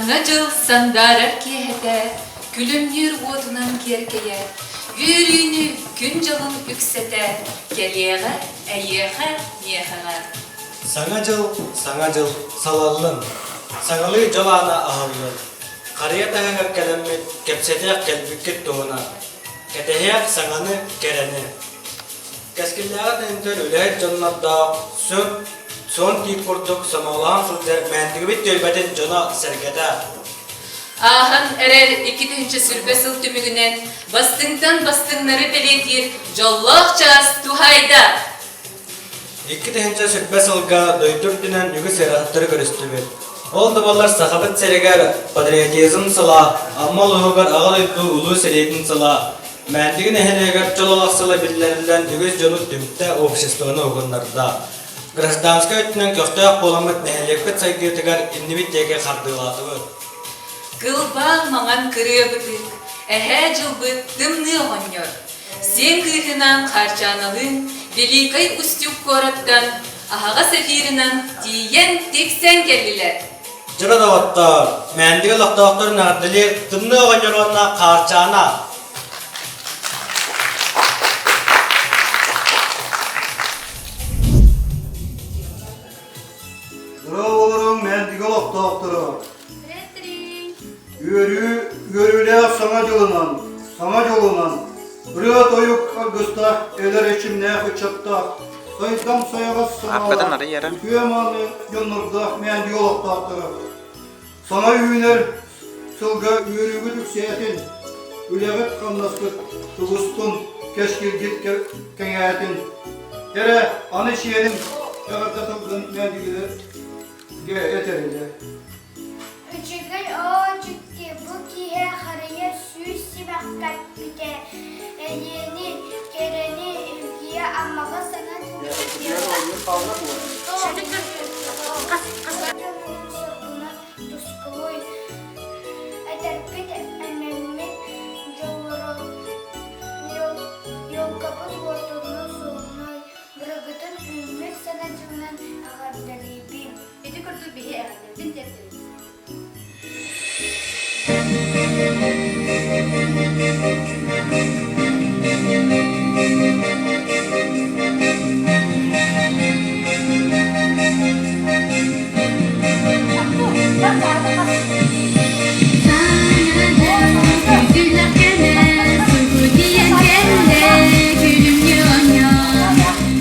Саҥа дьыл сандаарар киэһэтэ күлүмнүүр уотунан киэркэйэ, үөрүүнү күн дьолун үксэтэ, кэлиэҕэ, эйиэхэ, миэхэҕэ. Саҥа дьыл, саҥа дьыл салаллын, саҥалыы дьол аана аһыллын, харыйа таһыгар кэлэммит кэпсэтиэх кэлбиккит туһунан, кэтэһиэх саҥаны, кэрэни. Кэскиллээҕи тэнитэр үлэһит дьоннордоох сүр суон тиит курдук сомоҕолоһон сылдьар Мээндигибит түөлбэтин дьоно-сэргэтэ. Ааһан эрэр 2020 сыл түмүгүнэн бастыҥтан бастыҥнары бэлиэтиир дьоллоох чаас туһаайда! 2020 сылга дойду үрдүнэн үгүс ыарахаттары көрүстүбүт. Ол да буоллар Сахабыт сиригэр патриотизм сыла, Амма улууһугар Аҕа дойду Улуу сэриитин сыла, Мээндиги нэһилиэгэр чол олох сыла биллэриллэн үгүс дьону түмтэ, обществоны угуннарда. Гражданскай өттүнэн көхтөөх буоламмыт нэһилиэкпит сайдыытыгар иннибит диэки хардыылаатыбыт. Кылбаа маҥан кырыабытык, эһээ дьылбыт тымныы оҕонньор, сиэн кыыһынаан Хаарчааналыын Великай Устюг куораттан аһаҕас эфирынан тиийэн тиксэн кэллилэр. Дьоро доҕоттоор, Мээндиги олохтоохторун эҕэрдэлиир Тымныы оҕонньор уонна Хаарчаана! Дорооболоруҥ, Мээндиги олохтоохторо! Үөрүү, үөрүүлээх Саҥа дьылынан, Саҥа дьолунан, ырыа-тойук аргыстаах эдэр эрчимнээх ыччаттаах, сайдам сайаҕас санаалаах, үтүө-мааны дьоннордоох Мээндиги олохтоохторо! Саҥа үүнэр сылга үөрүүгүт үксээтин, үлэҕит-хамнаскыт тубустун, кэскилгит кэҥээтин. Эрэ, аны сиэним эҕэрдэ тылгын Мээндигилэргэ этэрилэ. Үчүгэй оо дьикти бу киһи харыйа сүүс симэх кэппитэ, эйиэни, кэрэни илгийэ Аммаҕа саҥа дьонунан соргуна тускулуй, этэрбит эмэммит дьоллорун, елкабыт уотунуу суһумнуй, бырыгытын үүммүт саҥа дьылынан эҕэрдэлиибин. Ити курдук биһи эҕэрдэбитин тиэрдэбит.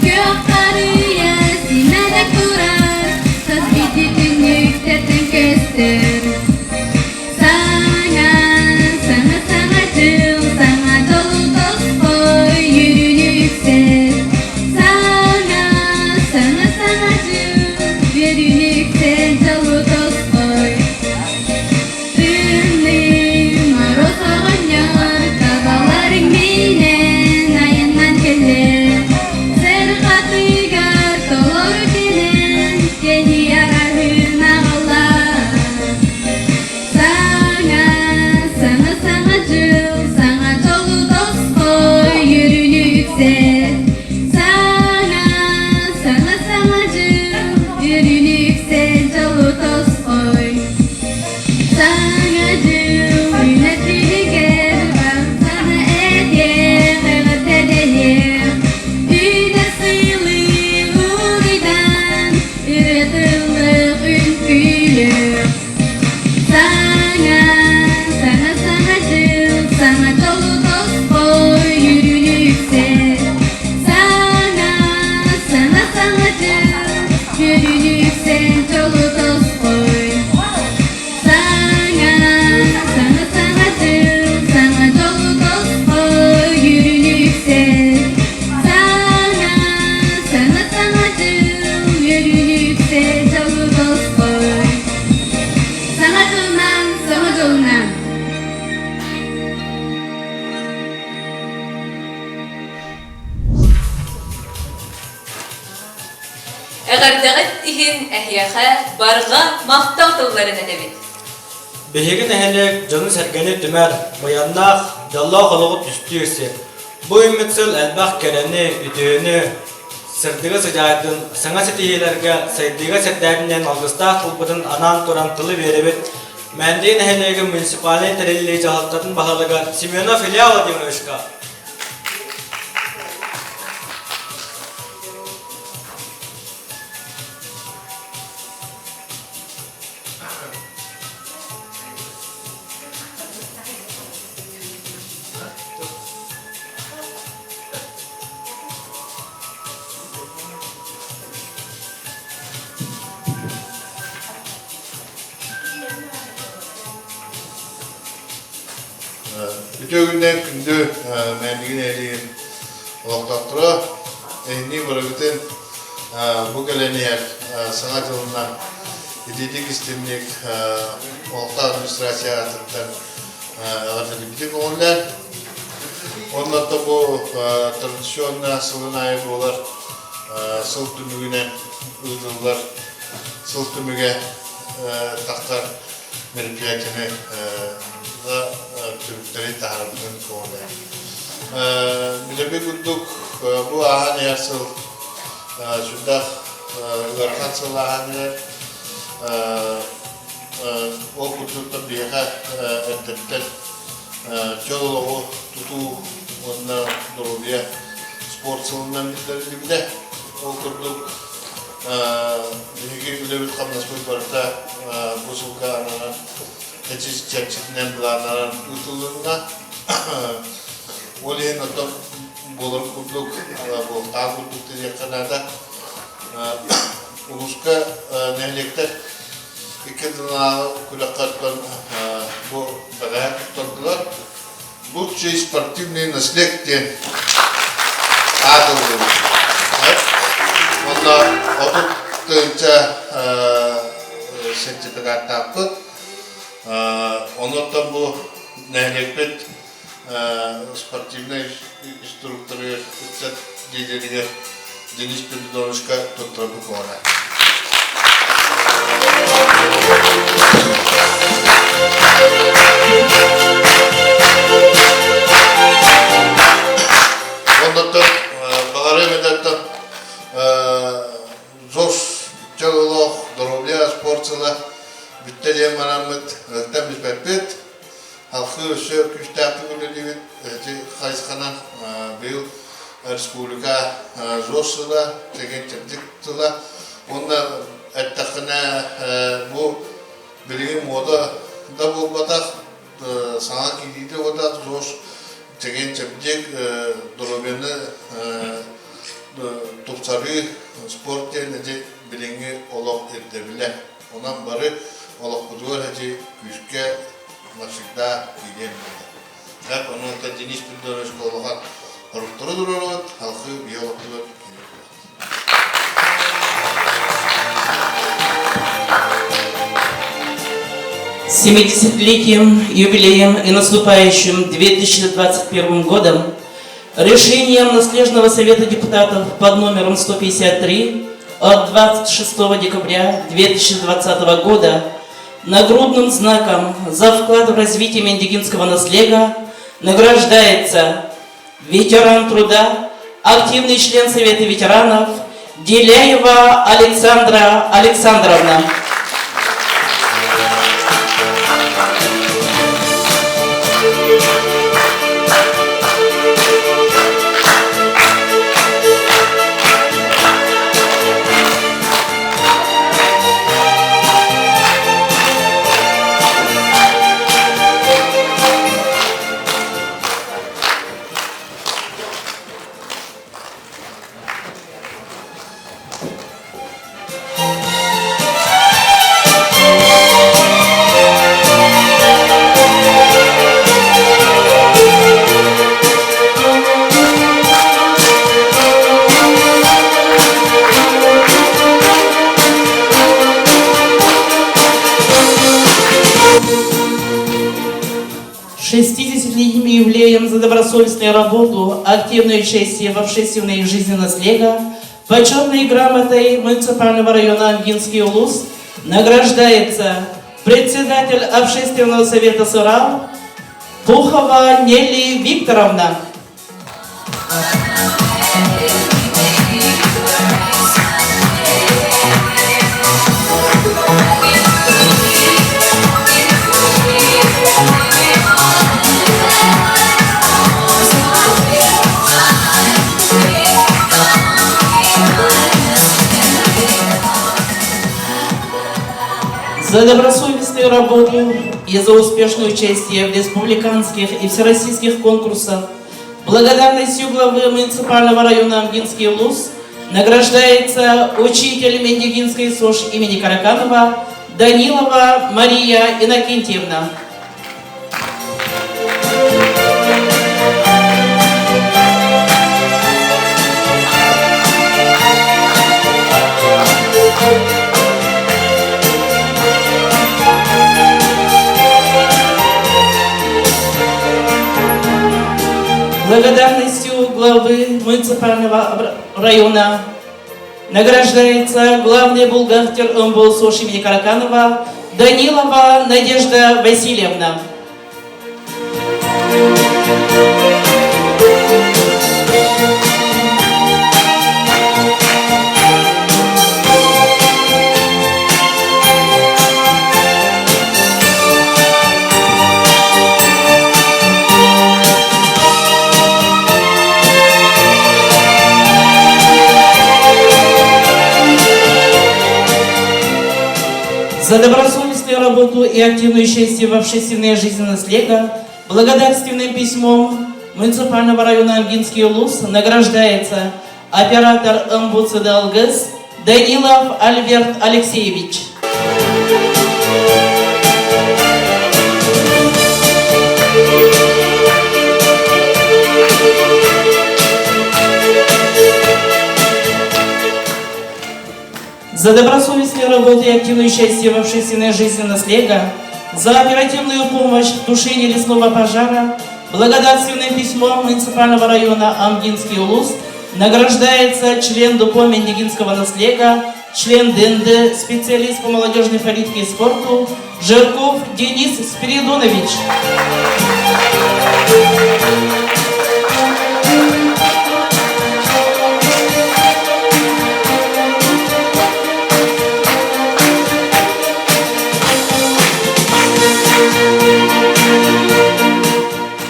Күөх харыйа симэнэ турар, Тас биди түннүктэртэн көстөр. Саҥа, саҥа, саҥа дьыл, саҥа дьолу тосхой, үөрүүнү үксэт. Саҥа, саҥа, саҥа дьыл, үөрүүнү үксэт, дьолу тосхой. Тымныы мороз оҕонньор табаларыҥ миинэн айаннан кэллэ. Сырҕатыгар толору кэлэн кэнии араһын аҕалла. Саҥа, саҥа, саҥа дьыл, саҥа дьолу тосхой үөрүүнү үксэт. Саҥа, саҥа, саҥа дьыл, үөрүүнү үксэт, дьолу тосхой. Саҥа дьыл үүнэр күнүгэр барсана этиэх, эҕэрдэлэниэх. Үүнэр сылы уруйдан, ырыа тыллыах үҥкүүлүөх. Саҥа, саҥа, саҥа дьыл, саҥа дьолу тосхой үөрүүнү үксэт. Саҥа, саҥа, саҥа дьыл, үөрүүнү үксэт, дьолу тосхой. Саҥа, саҥа, саҥа дьыл, саҥа дьолу тосхой үөрүүнү үксэт. Саҥа, саҥа, саҥа дьыл, үөрүүнү үксэт, дьолу тосхой. Саҥа дьылынан, саҥа дьолунан! Эҕэрдэҕит иһин эһиэхэ барҕа махтал тылларын этэбит. Биһиги нэһилиэк дьону-сэргэни түмэр, быйаннаах, дьоллоох олоҕу түстүүр сир. Бу үүммүт сыл элбэх кэрэни, үтүөнү, сырдыгы сыдьаайдын, саҥа ситиһиилэргэ, сайдыыга сирдээтин диэн алгыстаах тылбытын анаан туран тылы биэрэбит. Мээндиги нэһилиэгин муниципальнай тэриллии дьаһалтатын баһылыгар Семенов Илья Владимировичка. Үтүө күннээх күндү Мээндиги нэһилиэгин олохтоохторо, эһинии барыгытын бу кэлэн иһэр Саҥа дьылынан итиитик истинник олохтоох администрация аатыттан эҕэрдэлиибитин көҥүллээн. Оннуттан бу традиционно сылын аайы буолар сыл түмүгүнэн ыытыллар сыл түмүгэ тахсар мероприятиены түмүктэри таһаарбытын көҥүллээн. Билэби курдук бу ааһан иһэр сыл сүрдээх ыарахан сыл ааһан иһэр. Ол курдук биһиэхэ эрдэттэн чөл олоҕу тутуу уонна доруобуйа спорт сылынан биллэриллибитэ. Ол курдук биһиги үлэбит-хамнаспыт барыта бу сылга ананан чэрчитинэн былааннанан ыытыллынна. Ол иһин оттон буолар курдук, буолтаах курдук диэххэ наада. Улууска нэһилиэктэр икки тыллааҕы күрэххэ бу бэҕэһээ туттардылар. Лучший спортивный наследие диэн аат ыллыбыт. Онно 30 тыһыынча сертификаттаахпыт. Онуттан бу нэһилиэкпит спортивнай инструкторы ыччат лидеригэр Денис Спиридоновичка туттарбыт буолар. Оннуттан баҕарыам этэртэн ЗОЖ чөл олох, доруобуйа спорт сыла бүттэ диэн бараммыт, ыттан бүппэппит. Халхыы өссө күүстээхтик үлэлиибит. Ити хайысханан быйыл республика ЗОЖ сыла, чэгиэн-чэбдик сыла. Уонна эттэххинэ бу билигин муода да буолбатах, саҥа киириитэ буолбатах, ЗОЖ чэгиэн-чэбдик, доруобуйаны тупсарыы, спорт диэн ити билиҥҥи олох ирдэбилэ. Онон бары олохпутугар ити күүскэ навсегда киириэн наада. Так, онон Денис Петрович улахан хоруктары туруорабыт, халқы биһи олохтугар Семидесятилетием, юбилеем и наступающим 2021 годом решением Наследного совета депутатов под номером 153 от 26 декабря 2020 года нагрудным знаком за вклад в развитие Мендигинского наслега награждается ветеран труда, активный член Совета ветеранов Деляева Александра Александровна. 60-летним юбилеем за добросовестную работу, активное участие в общественной жизни наслега, почетной грамотой муниципального района Амгинский улус награждается председатель общественного совета СУРАЛ Пухова Нелли Викторовна. За добросовестную работу и за успешное участие в республиканских и всероссийских конкурсах благодарностью главы муниципального района Амгинский Улус награждается учитель Мендигинской СОЖ имени Караканова Данилова Мария Иннокентьевна. Благодарностью главы муниципального района награждается главный бухгалтер МБО имени Караканова Данилова Надежда Васильевна. За добросовестную работу и активное участие в общественной жизни наслега благодарственным письмом муниципального района Амгинский Улус награждается оператор МВЦД ЛГС Данилов Альберт Алексеевич. За добросовестную работу и активное участие в общественной жизни наслега, за оперативную помощь в тушении лесного пожара, благодарственным письмом муниципального района Амгинский Улус награждается член ДУПО Мендигинского наслега, член ДНД, специалист по молодежной политике и спорту Жирков Денис Спиридонович.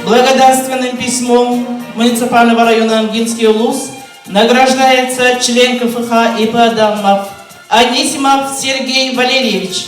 Благодарственным письмом муниципального района Амгинский Улус награждается член КФХ ИП Адамов Анисимов Сергей Валерьевич.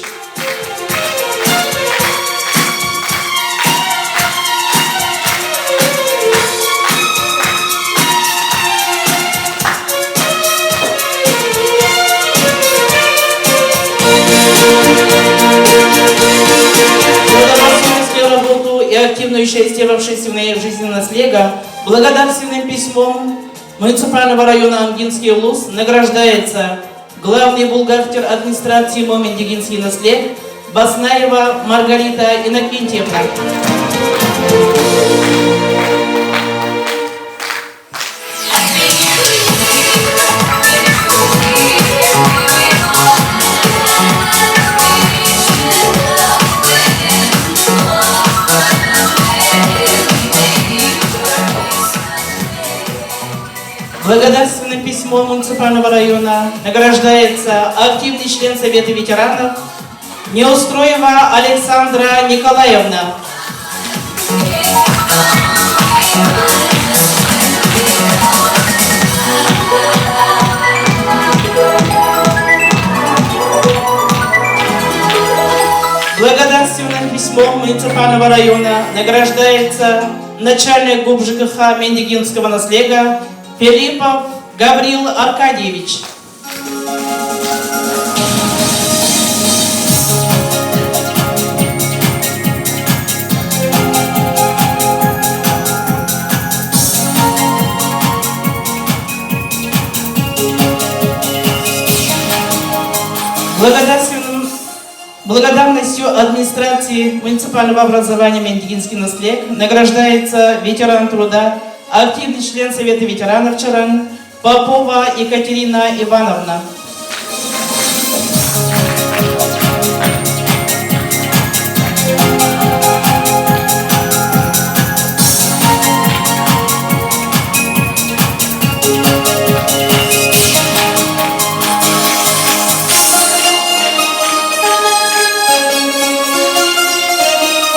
За работу и активное участие в общественной жизни наслега благодарственным письмом муниципального района Амгинский Улус награждается главный бухгалтер администрации Момендигинский наслед Баснаева Маргарита Иннокентьевна. Благодарственным письмом муниципального района награждается активный член Совета ветеранов Неустроева Александра Николаевна. Благодарственным письмом муниципального района награждается начальник ГУП ЖКХ Мендигинского наслега Филиппов Гаврил Аркадьевич. Благодарственным, благодарностью администрации муниципального образования Мендигинский наслед награждается ветеран труда, активный член Совета ветеранов Чаран Попова Екатерина Ивановна.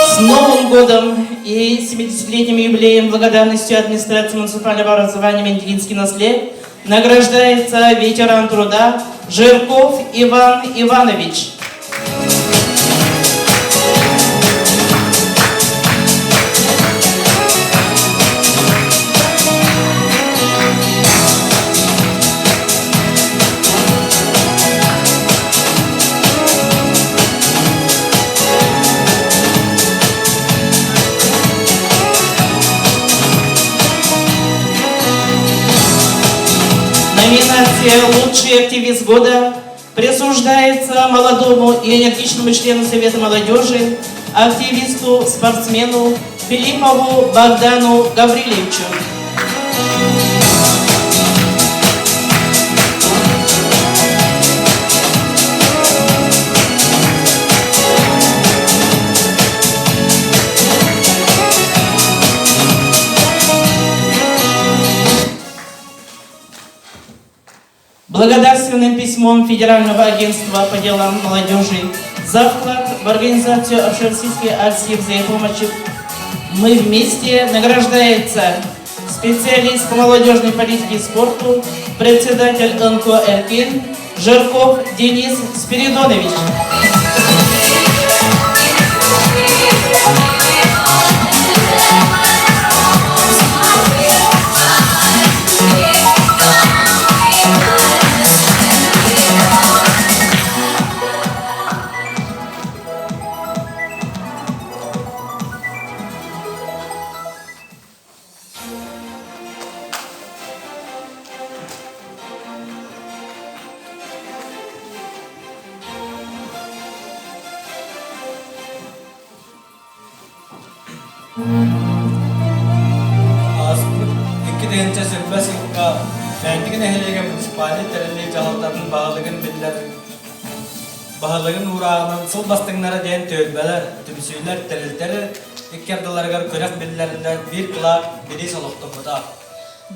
С Новым годом и 70-летним юбилеем благодарностью администрации муниципального образования Мендигинский наслед награждается ветеран труда Жирков Иван Иванович. Номинация «Лучший активист года» присуждается молодому и энергичному члену Совета молодежи, активисту, спортсмену Филиппову Богдану Гаврилевичу. Благодарственным письмом Федерального агентства по делам молодежи за вклад в организацию общероссийской акции взаимопомощи «Мы вместе» награждается специалист по молодежной политике и спорту, председатель НКО «Эркин» Жирков Денис Спиридонович. Ааспыт 2020 сылга Мээндиги нэһилиэгэ муниципальнай тэриллии дьаһалтатын баһылыгын биллэр баһылыгын уурааҕынан сыл бастыҥнара диэн түөлбэлэр, түмсүүлэр, тэрилтэлэр икки ардыларыгар күрэх биллэриллэр биир кылаат бириис олохтоммута.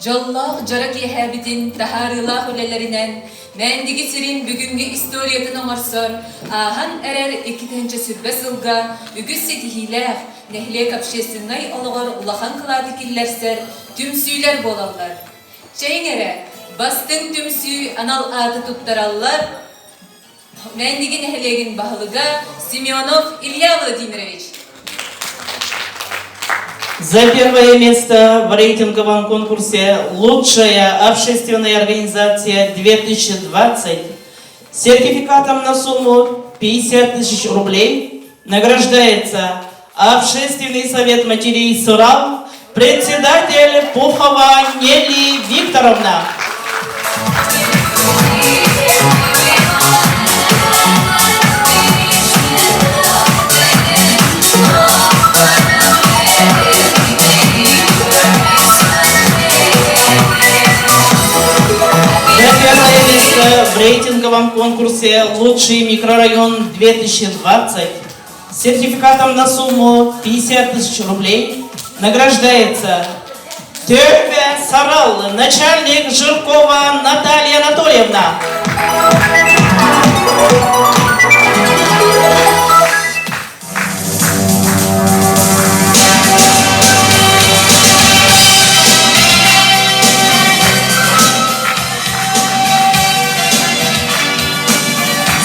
Дьоллоох дьоро киэһээбитин таһаарыылаах үлэлэринэн Мээндиги сирин бүгүҥҥү историятын оҥорсор, ааһан эрэр 2020 сылга үгүс ситиһиилээх, нэһилиэк общественнай олоҕор улахан кылааты киллэрсэр түмсүүлэр буолаллар. Чэйиҥ эрэ, бастыҥ түмсүү анал ааты туттараллар Мээндиги нэһилиэгин баһылыга Семенов Илья Владимирович. За первое место в рейтинговом конкурсе «Лучшая общественная организация 2020» сертификатом на сумму 50 тысяч рублей награждается Общественный совет матерей Сурал, председатель Пухова Нелли Викторовна. За первое место в рейтинговом конкурсе «Лучший микрорайон 2020» сертификатом на сумму 50 тысяч рублей награждается Тёпе Сарал, начальник Жиркова Наталья Анатольевна.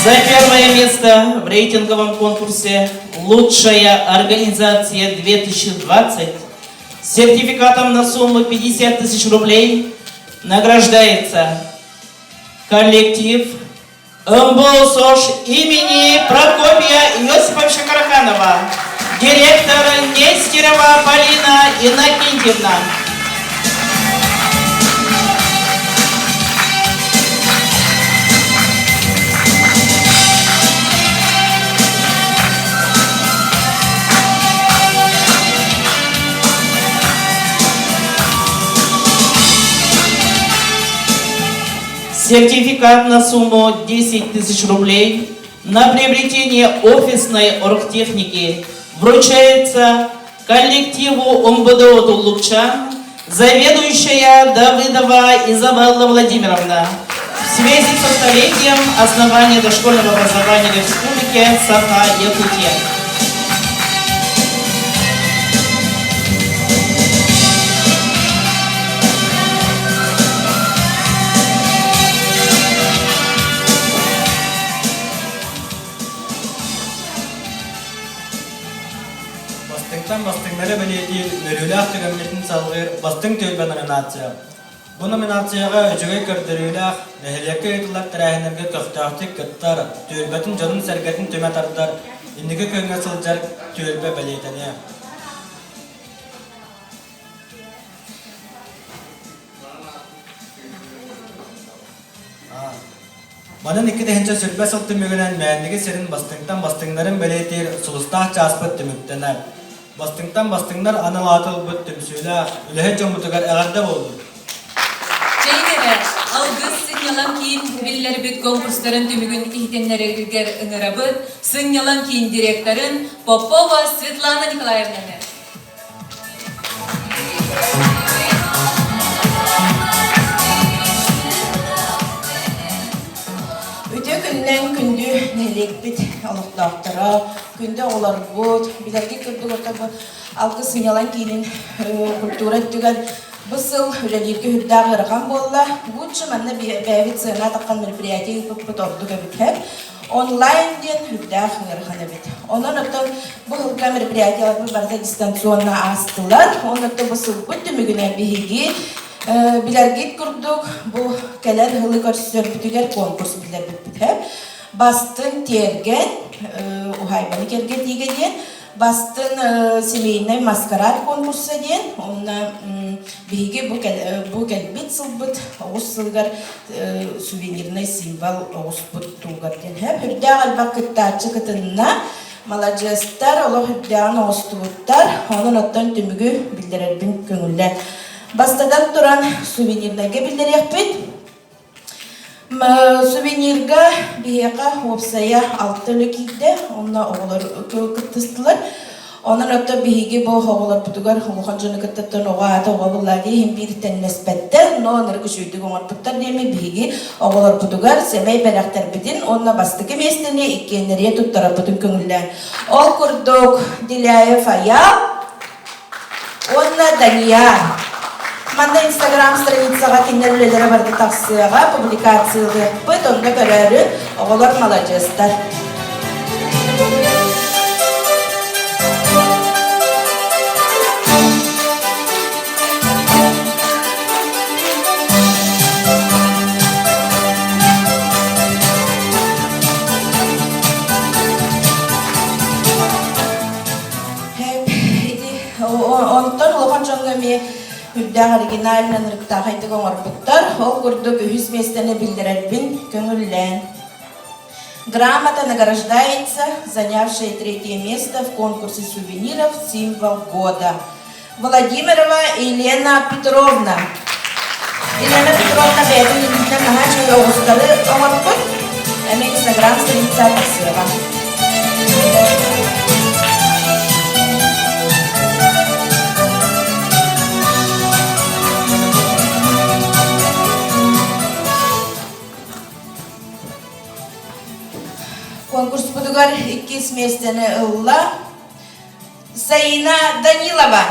За первое место в рейтинговом конкурсе «Лучшая организация 2020» сертификатом на сумму 50 тысяч рублей награждается коллектив МБОСОШ имени Прокопия Иосифовича Караханова, директор Нестерова Полина Иннокентьевна. Сертификат на сумму 10 тысяч рублей на приобретение офисной оргтехники вручается коллективу МВДО Туллукчан, заведующая Давыдова Изабелла Владимировна в связи со столетием основания дошкольного образования Республики Саха-Якутия. Бастыҥтан бастыҥнары бэлиэтиир үөрүүлээх түгэммитин салҕыыр Бастыҥ түөлбэ номинация. Бу номинацияҕа үчүгэй көрдөрүүлээх, нэһилиэккэ ыытыллар тэрээһиннэргэ көхтөөхтүк кыттар, түөлбэтин дьонун-сэргэтин түмэ тардар, инники күөҥҥэ сылдьар түөлбэ бэлиэтэниэ. Манан 2020 сыл түмүгүнэн Мээндиги сирин бастыҥтан бастыҥнарын бэлиэтиир сулустаах чааспыт түмүктэнэр. Бастыҥтан бастыҥнар анал ааты ылбыт түмсүүлээх, үлэһит дьоммутугар эҕэрдэ буоллун! Чэйин эрэ, Алгыс сынньалаҥ киин биллэрбит конкурстарын түмүгүн иһитиннэрэргэр ыҥырабыт сынньалаҥ киин директорын Попова Светлана Николаевнаны. Үтүө күнүнэн күндү нэһилиэкпит олохтоохторо, күндү оҕолорбут, билэргит курдук орто бу Алгыс сынньалаҥ киинин культура өттүгэр бу сыл үлэлииргэ үрдээх ыарахан буолла. Лучше манна бэйэбит сыана таххан мероприятие ыыппыппыт ордук эбит. Онлайн диэн үрдээх ыарахан эбит. Онон оттон бу сылга мероприятиеларбыт барыта дистанционно аастылар. Онон оттон бу сылбыт түмүгүнэн биһиги билэргит курдук бу кэлэр сылы көрсөрбүтүгэр конкурс биллэрбиппит. Бастыҥ тиэргэн, уһаайбаны кэргэтиигэ диэн Бастыҥ семейнай маскарад конкурса диэн, онно биһиги бу, бу кэлбит сылбыт оҕус сылыгар сувенирнай символ оҕуспут тугар диэн сөп. Үрдээх элбэх кыттааччы кытынна. Маладьыастар олох үрдээҕин оҥостубуттар. Онон оттон түмүгү биллэрэрбин көҥүллэ. Бастатан туран сувенирнайга биллэриэхпит. Сувенирга биһиэхэ уопсайа алта үлэ киирдэ, онно оҕолор кыттыстылар. Онон оттон биһиги бу оҕолорбутугар улахан дьону кыттаттан оҕо аата оҕо булла дии иһин биир тэннэспэттэр, но ынырык үчүгэйдик оҥорбуттар диэми биһиги оҕолорбутугар сэмэй бэлэхтэрбитин уонна бастакы миэстэни иккиэннэрийэ туттарарбытын көҥүллээн. Ол курдук Деляев Аял Уонна Дания. Манна Инстаграм страницаҕа кинилэр үлэлэрэ барыта тахсыаҕа, публикациялыахпыт, онно көрөөрү оҕолор маладьыастар. Онтон улахан дьоҥҥо эмиэ үрдээх оригинальнай ынырыктаахайдык оҥорбуттар. Ол курдук үһүс миэстэни биллэрэрбин көҥүллээн. Грамота награждается занявшая третье место в конкурсе сувениров «Символ года» Владимирова Елена Петровна. Елена Петровна бэйэтин илиитинэн наһаа үчүгэй оҕустары оҥорбут. Эмиэ Инстаграм страница тахсыаҕа. Конкурспутугар иккис миэстэни ылла Саина Данилова.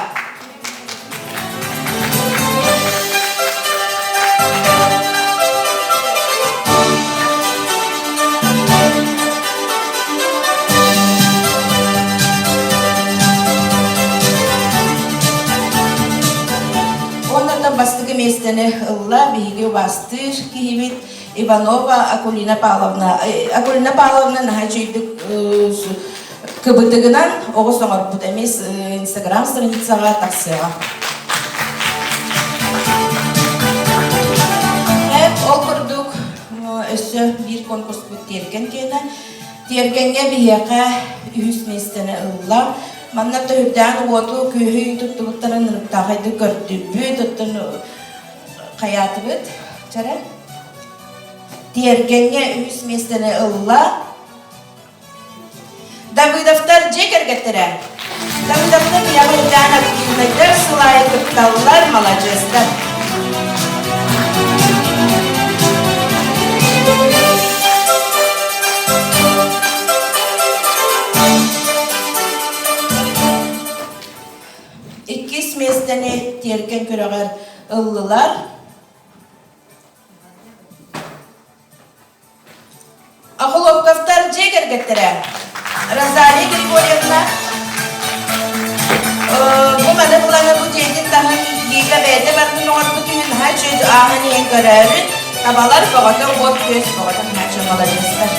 Оннортон бастакы миэстэни ылла биһиги убаастыыр киһибит Иванова Акулина Павловна. Акулина Павловна наһаа үчүгэйдик Кыбытыгынан оҕус оҥорбут эмиэ Инстаграм страницаҕа тахсыаҕа. Ол курдук өссө биир конкурспут тиэргэн киэнэ. Тиэргэҥҥэ биһиэхэ үһүс миэстэни ылла. Манна төһүрдээн уоту күөһү туттубуттарын ырыктаахайдык көрдүбүт, оттон хайаатыбыт чэрэ. Тиэргэҥҥэ үһүс миэстэни ылла. Давыдовтар дьиэ кэргэттэрэ. Давыдовтар ийэҕэ активнайдар сыл аайы кытталлар, маладьыастар. Иккис миэстэни тиэргэн күрэҕэр ыллылар. Охлопковтар дьиэ кэргэттэрэ Розалия Григорьевна бу маны буланы бу дьиэтин таһын Лига бэйэтэ барытын оҥорбут үһү наһаа үчүгэй ааһан иһэн көрөөрүн табалар бөҕөтө уот күөс бөҕөтө наһаа үчүгэй маладьыастар.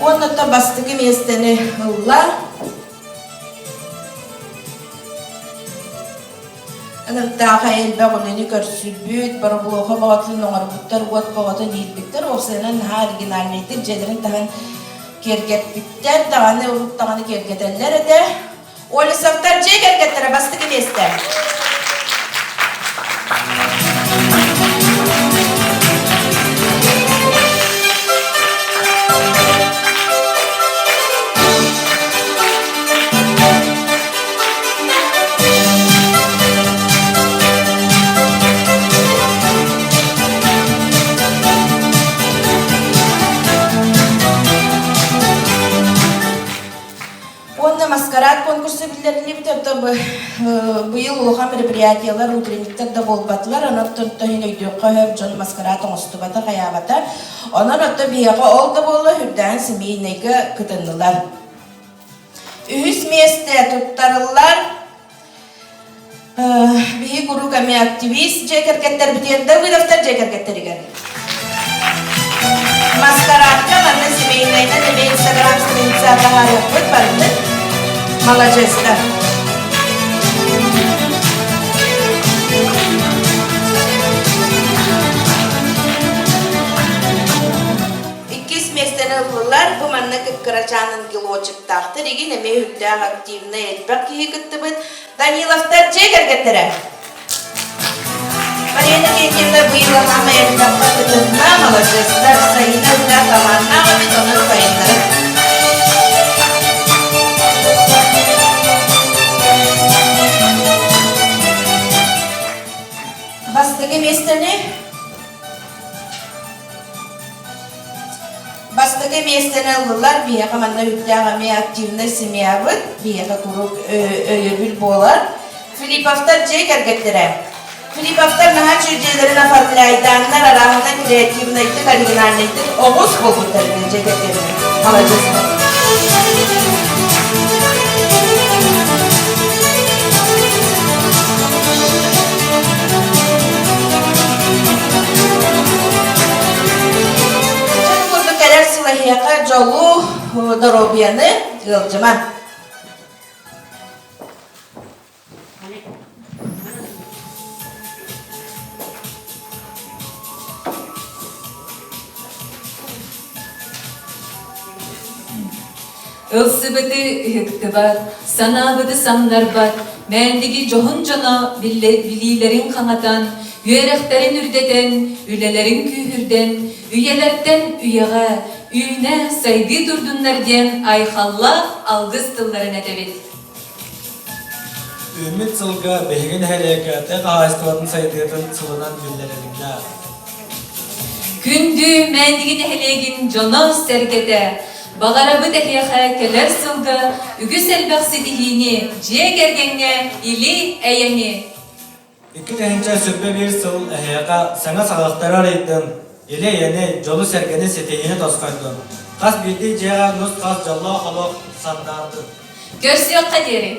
Уонна бастакы миэстэни ылла. Ынырыктаах элбэх үлэни көрсүбүт, боробулуоха боҕотун оҥорбуттар, уот боҕотун иирбиттэр, уопсайынан наһаа оригинальнайдык дьиэлэрин таһын киэргэппиттэр, даҕаны урут даҕаны киэргэтэллэр этэ. Олесовтар дьиэ кэргэттэрэ бастакы миэстэ. Уонна маскарад конкурса биллэриллибит, оттон быйыл улахан мероприятиелар, утренниктар да буолбатылар, онон иһин өйдүөххэ сөп, дьон маскарад оҥостубата, хайаабата. Онон оттон биһиэхэ ол да буолла, үрдээн семейнайга кытыннылар. Үһүс миэстэ туттарыллар Биһи куруук эмиэ активист дьиэ кэргэттэрбитигэр Давыдовтар дьиэ кэргэттэригэр. Маскарадка манна семейнайынан эмиэ инстаграм страница таһаарыахпыт барытын. Маладьыастар. Иккис миэстэни ыллылар. Бу манна кып-кырачаан ангелочектаахтар игин эмиэ үрдээх активнай элбэх киһи кыттыбыт. Даниловтар дьиэ кэргэттэрэ. Марина Кентьевна быйыл хаама элбэххэ кытынна, маладьыастар, Саина үрдээх талааннаах эбит, онон сайыннарын. Бастакы миэстэни Бастакы миэстэни ыллылар, биһиэхэ манна үрдээх эмиэ активнай семьябыт, биһиэхэ куруук өйөбүл буолар. Филипповтар дьиэ кэргэттэрэ. Филипповтар наһаа үчүгэй дьиэлэрин оформляйдааннар, арааһына креативнайдык, оригинальнайдык оҕус буолбуттар дьиэ кэргэнэ. Маладьыастар. Дьон курдук кэлэр сыл эһиэхэ дьолу, доруобуйаны ыалдьыма. Ылсыбыты ыһыктыбат, санаабыты самнарбат, мээндиги дьоһун дьоно билиилэрин хаҥатан, үөрэхтэрин үрдэтэн, үлэлэрин күүһүрдэн, үйэлэртэн үйэҕэ үүнэ, сайдыы турдуннар диэн айхаллаах алгыс тылларын этэбит. Үүммүт сылга биһиги нэһилиэккэ тыа хаһаайыстыбатын сайдыытын сылынан биллэрилиннэ. Күндү Мээндиги нэһилиэгин дьоно-сэргэтэ, баҕарабыт эһиэхэ кэлэр сылга үгүс элбэх ситиһиини, дьиэ кэргэҥҥэ или-эйэни! 2021 сыл эһиэхэ саҥа саҕахтары арыйдын, или-эйэни, дьолу-сэргэни ситиһиини тосхойдун. Хас биирдии дьиэҕэ нус-хас дьоллоох олох сандаардын. Көрсүөххэ диэри!